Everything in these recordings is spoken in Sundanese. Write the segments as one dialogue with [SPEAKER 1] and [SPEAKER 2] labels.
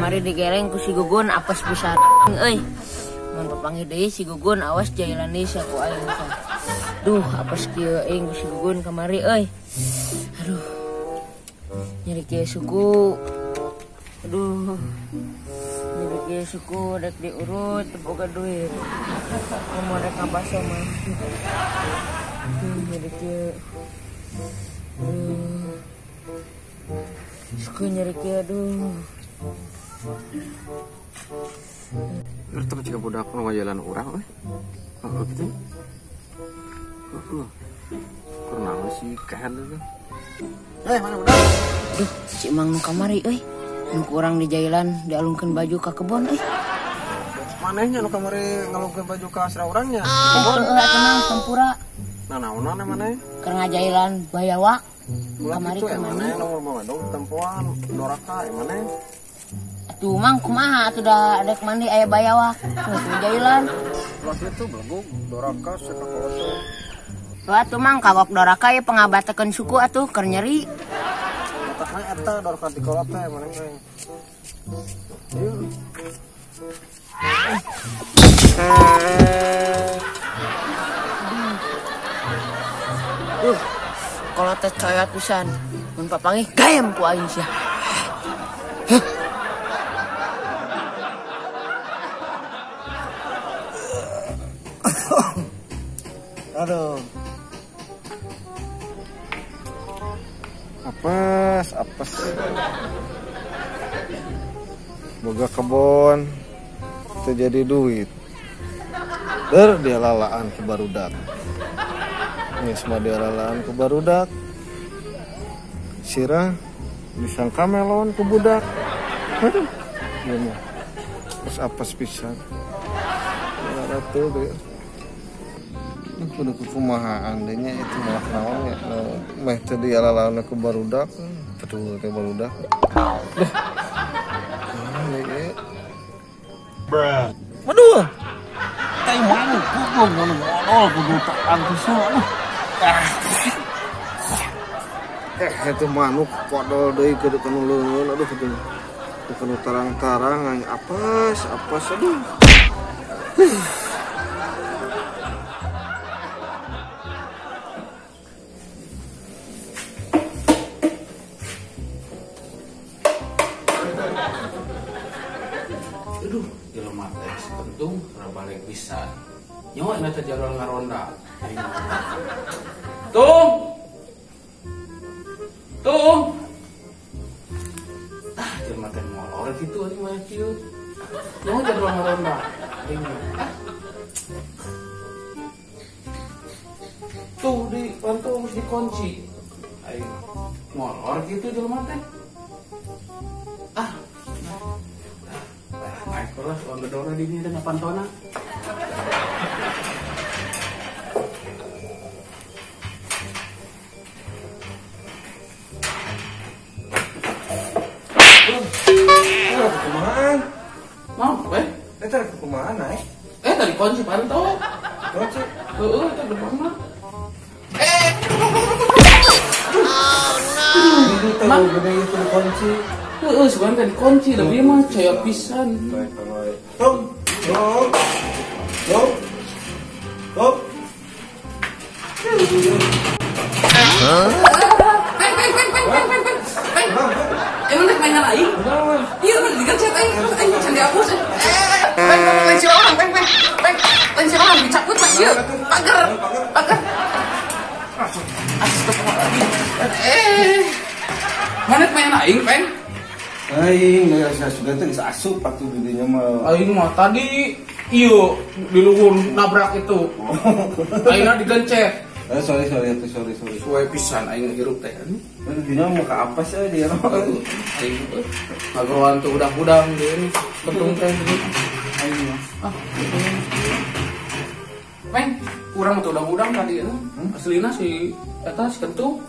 [SPEAKER 1] Kamari digereng ku si Gugun apes pisan euy. Mun papanggih deui si Gugun awas jailan deui sia ku aing. Duh, apes kieu aing ku si Gugun kamari euy. Aduh. Nyeri kieu suku. Aduh. Nyeri kieu suku rek diurut teu boga duit. Mun rek ngabaso mah. Duh, nyeri kieu. Aduh. Suku nyeri kieu aduh.
[SPEAKER 2] Terus jika budak nu ngajalan urang euy. Heeh kitu. Heeh. Kunaon sih kahan teh. Mana budak?
[SPEAKER 1] Duh, si Mang nu kamari euy. Nu ku urang di jailan dialungkeun baju ka kebon euy.
[SPEAKER 2] Manehnya nu kamari ngalungkeun baju ka asra urang nya?
[SPEAKER 1] Kebon heeh atuh Mang tempura.
[SPEAKER 2] Nah naonan maneh?
[SPEAKER 1] Keur ngajailan bayawak. Kamari ka
[SPEAKER 2] mana? Nomor mah dong tempoan doraka maneh.
[SPEAKER 1] Tuh Mang kumaha atuh da dek mandi aya bayawak. Geus jailan.
[SPEAKER 2] Ulah kitu belegug doraka sakakolot.
[SPEAKER 1] Wah atuh Mang kagok doraka ye pangabatekeun suku atuh keur nyeri.
[SPEAKER 2] Matakna eta doraka dikolot teh maneh teh. Ieu.
[SPEAKER 1] Duh, kolot teh coyot pisan. Mun papanggih gayem ku aing sia.
[SPEAKER 2] Aduh. Apes, apes. Boga kebon teu jadi duit. Der dia lalaan ku barudak. Geus mah dia lalaan ku barudak. Sirah disangka melon ku budak. Aduh, ieu mah. Apes apes pisan. Ratu deui. Kudu kumahaan deui nya itu malah naon nya meh teu dialalaun ku barudak betul teh barudak. Duh. Naon ieu?
[SPEAKER 3] Bruh.
[SPEAKER 2] Waduh. Teh manuk goblok manuk modol kudu tak pisan aduh. Eta manuk podol deui kudu kanu leungeun aduh kudu kanu tarang-tarang aing apes apes aduh.
[SPEAKER 4] Aduh, jelema teh sepentung balik pisan. Nyawa ina teh jalur ngaronda. Tung. Tung. Ah, jelema teh molor kitu anjing mah kieu. Nyawa jalur ngaronda. Aing ah. Tuh di pantu geus dikunci. Aing molor kitu jelema teh. Ah. Naik lah, kalau gedora di sini ada pantona.
[SPEAKER 2] Kumahaan?
[SPEAKER 4] Mau, eh?
[SPEAKER 2] Eta kumahaan naik?
[SPEAKER 4] Tadi kunci panto.
[SPEAKER 2] Kunci?
[SPEAKER 4] Heeh, eta gerbang mah.
[SPEAKER 3] Oh no.
[SPEAKER 2] Mang, gede itu kunci.
[SPEAKER 4] Heeh, sebenarnya dikunci, tapi mah coyot pisan.
[SPEAKER 2] Tung, tung, tung, tung.
[SPEAKER 4] Peng, peng, peng, peng, peng, peng, peng. Emang rek mainan aing? Iya, mah digencet aing, terus aing can dihapus. Peng, peng, lain siapa orang, peng, peng, peng, lain siapa orang dicabut mah ieu. Pagar, pagar. Astagfirullahaladzim. Mana mainan aing, peng?
[SPEAKER 2] Aing geus asup teh geus asup atuh di dinya mah.
[SPEAKER 4] Aing mah tadi ieu di luhur nabrak itu. Aingna digencet.
[SPEAKER 2] Sorry sorry atuh sorry sorry.
[SPEAKER 4] Suwe pisan aing hirup teh.
[SPEAKER 2] Di dinya mah ka apa sih dia mah.
[SPEAKER 4] Aing ngageroan tuh udang-udang dia ini kentung teh. Aing mah. Ah, peng, urang mah tuh udang-udang tadi itu. Aslina si eta si kentung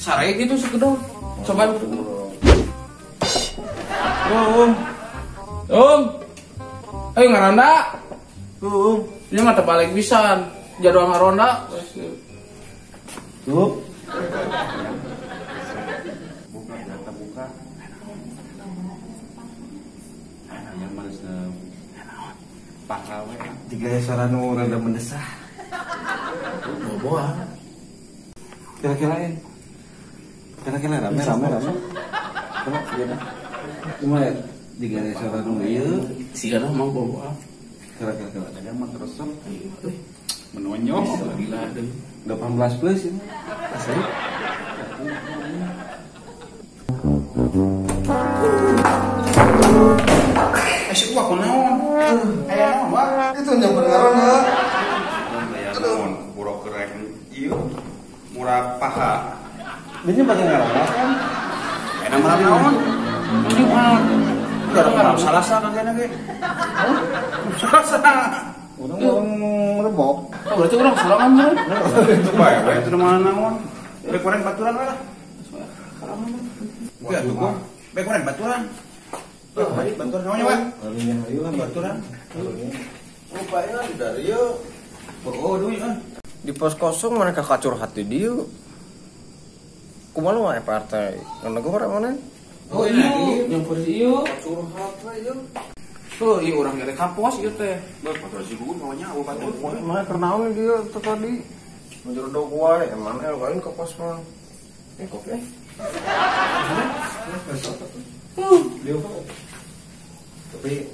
[SPEAKER 4] sare gitu si gedor. Coba
[SPEAKER 2] Tung.
[SPEAKER 4] Tung. Ayo ngaronda.
[SPEAKER 2] Tung.
[SPEAKER 4] Ini mah terbalik pisan. Jadwal ngaronda.
[SPEAKER 2] Tuh. Buka, buka.
[SPEAKER 5] resep. Paha we.
[SPEAKER 2] Tiga suara nu rada mendesah.
[SPEAKER 4] Boboa.
[SPEAKER 2] Kira-kira Kira-kira rame. Coba gimana? Cuma ya tiga suara nu ieu.
[SPEAKER 4] Sigana mah boboa.
[SPEAKER 2] Kira-kira
[SPEAKER 5] ada mah resep. Menonjol
[SPEAKER 4] gila deui.
[SPEAKER 2] 18 plus ini.
[SPEAKER 4] Asli.
[SPEAKER 5] Si gua kunaon? Aya naon wa?
[SPEAKER 2] Itu nyamper ngaranna.
[SPEAKER 5] Aya naon? Buruk kereng ieu murah paha.
[SPEAKER 2] Ini pakai ngaranna kan?
[SPEAKER 5] Aya malam naon? Jumat. Udah malam Salasa kan kayaknya ge. Salasa.
[SPEAKER 2] Urang rebok.
[SPEAKER 4] Oh, berarti urang sorangan meureun.
[SPEAKER 5] Itu bae we itu mah naon? Bek goreng baturan we lah. Wah, tuh gua. Bek goreng baturan. Tuh, baturan naonnya, Pak?
[SPEAKER 2] Arunya hayu kan
[SPEAKER 5] baturan.
[SPEAKER 2] Lupa ya dari ieu.
[SPEAKER 5] Oh, duit ah.
[SPEAKER 2] Di pos kosong mereka kacur hati dia. Kumaha lu mah partai? Ngenego mana?
[SPEAKER 4] Oh iya, yang porsi ieu.
[SPEAKER 2] Curhat we ieu.
[SPEAKER 4] Tuh, ieu urang gere ka pos ieu teh.
[SPEAKER 5] Batur si Gugun maunya eueuh batur.
[SPEAKER 2] Mah keur naon dia teh tadi? Menjerodok wae, emang lain ke pos mah. Kopi. Dia tapi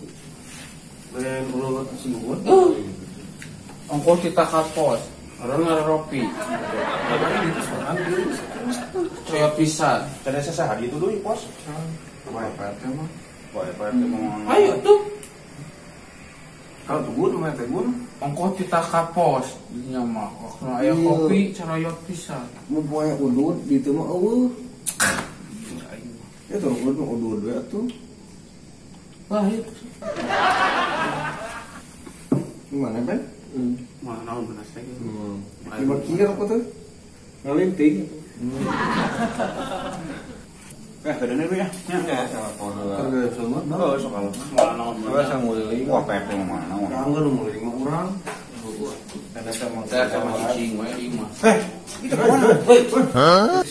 [SPEAKER 2] lain ulah si Gugun.
[SPEAKER 4] Ongkos kita ka pos. Orang ngaropi. Coyot pisan.
[SPEAKER 5] Tadi saya sehari itu dulu pos.
[SPEAKER 2] Wae Pak mah.
[SPEAKER 5] Wae Pak mah.
[SPEAKER 4] Ayo tuh.
[SPEAKER 2] Kalau tuh gun mah teh gun.
[SPEAKER 4] Ongkos kita ka pos. Dinya mah waktu aya kopi coyot pisan.
[SPEAKER 2] Mun poe udud di ditu mah eueuh. Itu udud mah udud we atuh.
[SPEAKER 4] Wah, itu.
[SPEAKER 2] Gimana, Ben?
[SPEAKER 4] Mana naon benas teh.
[SPEAKER 2] Lima kira apa tuh? Ngalinting.
[SPEAKER 5] Bedanya ya.
[SPEAKER 2] Ya, sama pola. Terus semua. Oh, sok kalau.
[SPEAKER 5] Mana naon?
[SPEAKER 2] Coba saya muliling.
[SPEAKER 5] Wah, pepe mana naon?
[SPEAKER 2] Angger muliling mah urang. Ada sama
[SPEAKER 4] sama cicing we ieu mah.
[SPEAKER 5] Itu mana?
[SPEAKER 2] Woi.
[SPEAKER 3] Hah?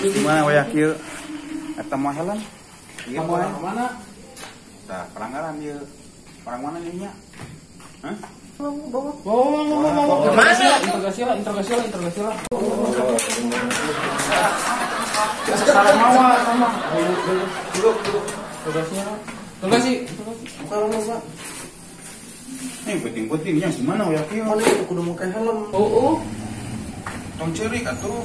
[SPEAKER 5] Gimana wayah kieu? Eta mah helm. Ieu mah
[SPEAKER 4] mana?
[SPEAKER 5] Tah, pelanggaran ieu. Orang mana ieu nya? Hah?
[SPEAKER 4] Bawa. Mana? Interogasi lah. Salah mawa sama.
[SPEAKER 2] Duduk.
[SPEAKER 4] Interogasi lah. Interogasi.
[SPEAKER 2] Bukan lu, Pak.
[SPEAKER 5] Nih penting-pentingnya gimana wayah kieu?
[SPEAKER 2] Mana kudu make helm.
[SPEAKER 4] Oh.
[SPEAKER 5] Tong ceurik atuh.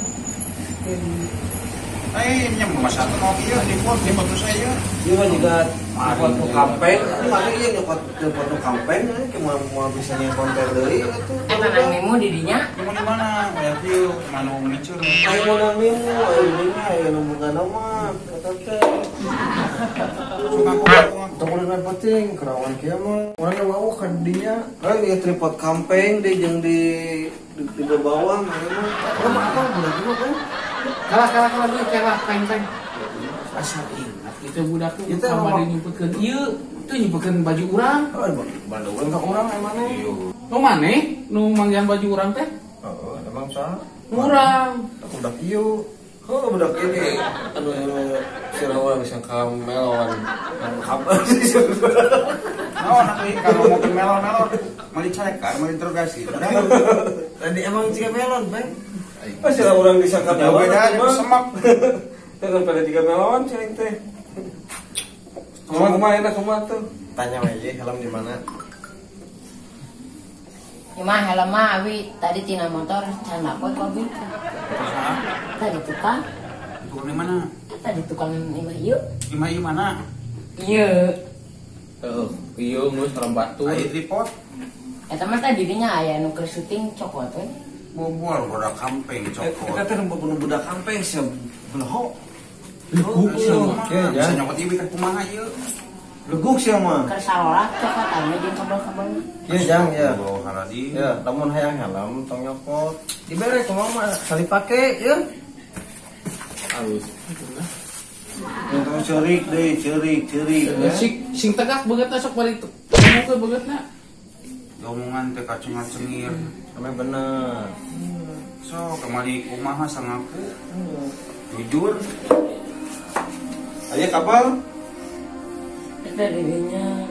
[SPEAKER 5] Nya mah satu mau ieu di pos di foto saya.
[SPEAKER 2] Ieu mah juga nyokot nu kampeng, ini mah ieu nyokot nu kampeng, kumaha moal bisa konten deui atuh.
[SPEAKER 1] Emang nang memo di dinya?
[SPEAKER 5] Di mana? Aya kieu manu miceur.
[SPEAKER 2] Aya nu memo, aya dinya aya nu boga nama eta teh.
[SPEAKER 5] Suka kumaha?
[SPEAKER 2] Tong ulah penting kerawan kieu mah. Urang wawuh ka dinya. Lain ieu tripod kampeng deui jeung di bawah mah mah. Urang mah apa budak mah kan?
[SPEAKER 4] Kalah duit kalah peng. Asal ingat itu budak tuh sama dia nyumputkeun ieu, tuh nyumputkeun baju urang.
[SPEAKER 2] Oh, baju urang ka urang emang.
[SPEAKER 4] Nu maneh nu manggihan baju urang teh?
[SPEAKER 2] Heeh, emang saha?
[SPEAKER 4] Urang.
[SPEAKER 2] Budak ieu. Heuh, budak ini. Anu si Rawa bisa ka melon. Kabar sih.
[SPEAKER 5] Naon atuh kalau ngomongkeun melon-melon, meuli carekan, meuli interogasi.
[SPEAKER 2] Tadi emang jika melon, Bang. Oh, sila orang disangka melon.
[SPEAKER 5] Beda aja semak.
[SPEAKER 2] Teh pada tiga melon cing teh. Kumaha enak kumaha tuh? Tanya we helm di mana?
[SPEAKER 1] Imah helm mah abi tadi tina motor can dapet ku abi. Tadi tukang.
[SPEAKER 5] Tukang di mana?
[SPEAKER 1] Tadi tukang imah ieu.
[SPEAKER 5] Imah ieu mana?
[SPEAKER 1] Ieu.
[SPEAKER 4] Heeh, ieu geus orang batu.
[SPEAKER 5] Aya tripod.
[SPEAKER 1] Eta mah tadi dinya aya nu keur syuting cokot we.
[SPEAKER 5] Bobol budak kampeng cokot.
[SPEAKER 2] Eta teh budak kampeng sia beleho.
[SPEAKER 4] Leguk sia mah.
[SPEAKER 5] Bisa nyokot ieu kan kumaha ieu?
[SPEAKER 2] Leguk sia mah.
[SPEAKER 1] Keur sarolah cokotan we jeung kabel-kabelna.
[SPEAKER 2] Ieu jang ya.
[SPEAKER 5] Ya,
[SPEAKER 2] lamun hayang helm tong nyokot. Dibere kumaha mah sekali pake ya.
[SPEAKER 4] Halus.
[SPEAKER 2] Tong ceurik deui, ceurik.
[SPEAKER 4] Sing tegak beungeutna sok bari ngomongkeun beungeutna.
[SPEAKER 5] Omongan teh kaceng-cengir.
[SPEAKER 2] Sampai bener.
[SPEAKER 5] So, kemari kumaha sangaku. Jujur.
[SPEAKER 2] Aya kapal?
[SPEAKER 1] Eta dirinya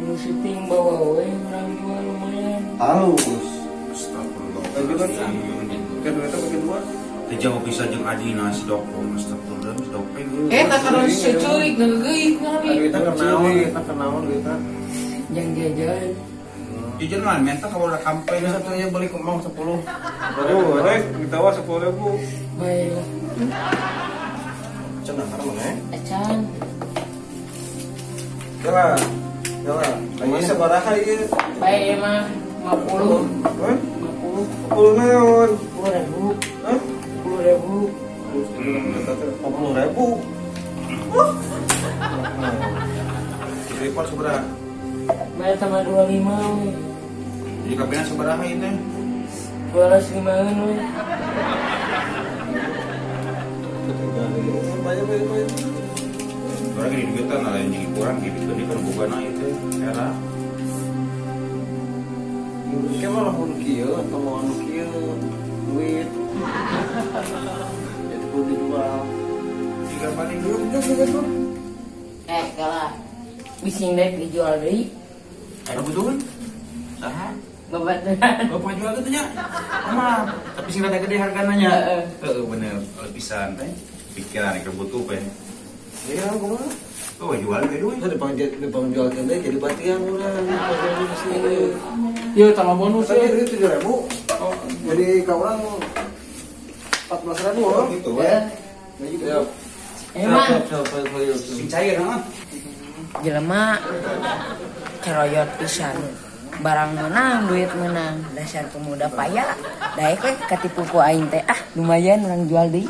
[SPEAKER 1] nu syuting bawa we urang jual lumayan.
[SPEAKER 2] Halus.
[SPEAKER 5] Astagfirullah.
[SPEAKER 2] Kan duitnya bagi dua.
[SPEAKER 5] Teu jauh pisan jeung adina si Dopong. Astagfirullah si Dopeng.
[SPEAKER 4] Eta kalau seceurik ngeugeuk ngami.
[SPEAKER 2] Duitnya kenaon duitnya.
[SPEAKER 1] Jang jajan.
[SPEAKER 5] Jajan mah minta kalau udah kampe
[SPEAKER 2] satunya beli kembang 10. Aduh, rek ditawar 10.000.
[SPEAKER 1] Baiklah.
[SPEAKER 2] Cenah karena mana?
[SPEAKER 1] Acan.
[SPEAKER 2] Jalan. Jalan. Ini sabaraha ieu?
[SPEAKER 1] Baik mah 50.
[SPEAKER 2] Hah?
[SPEAKER 1] 50.
[SPEAKER 2] 10 naon?
[SPEAKER 1] 10.000.
[SPEAKER 2] Hah?
[SPEAKER 1] 10.000.
[SPEAKER 2] 50.000. Wah.
[SPEAKER 5] Repot sabaraha?
[SPEAKER 1] Bayar tambah 25 we.
[SPEAKER 5] Jadi kabehna sabaraha ieu teh?
[SPEAKER 1] 205-an we.
[SPEAKER 2] Bayar.
[SPEAKER 5] Orang gini duitan lah yang kurang gitu dia kan boga na ieu teh era.
[SPEAKER 2] Ke mah lamun kieu atau mau anu kieu duit. Jadi kudu dijual.
[SPEAKER 5] Tiga paling dulu
[SPEAKER 2] juga tuh.
[SPEAKER 1] Kalah. Bising dek dijual deui.
[SPEAKER 5] Ada butuhan? Saha?
[SPEAKER 1] Babaturan.
[SPEAKER 5] Bapak jual teh nya. Mah, tapi sing rada gede hargana nya. Heeh, bener. Pisan teh. Pikiran keur butuh teh.
[SPEAKER 2] Iya, kumaha?
[SPEAKER 5] Oh, jual we duit.
[SPEAKER 2] Depan jualkeun deui jadi batian urang, jual di sini.
[SPEAKER 4] Ieu tambah bonus
[SPEAKER 2] ya. Tadi 7.000. Oh, jadi ka urang 14.000 oh.
[SPEAKER 5] Gitu ya.
[SPEAKER 2] Ya.
[SPEAKER 1] Emang
[SPEAKER 5] sing cair heeh.
[SPEAKER 1] Jelema ceroyot pisan. Barang menang, duit menang. Dasar pemuda paya. Daek we katipu ku aing teh. Ah, lumayan urang jual deui.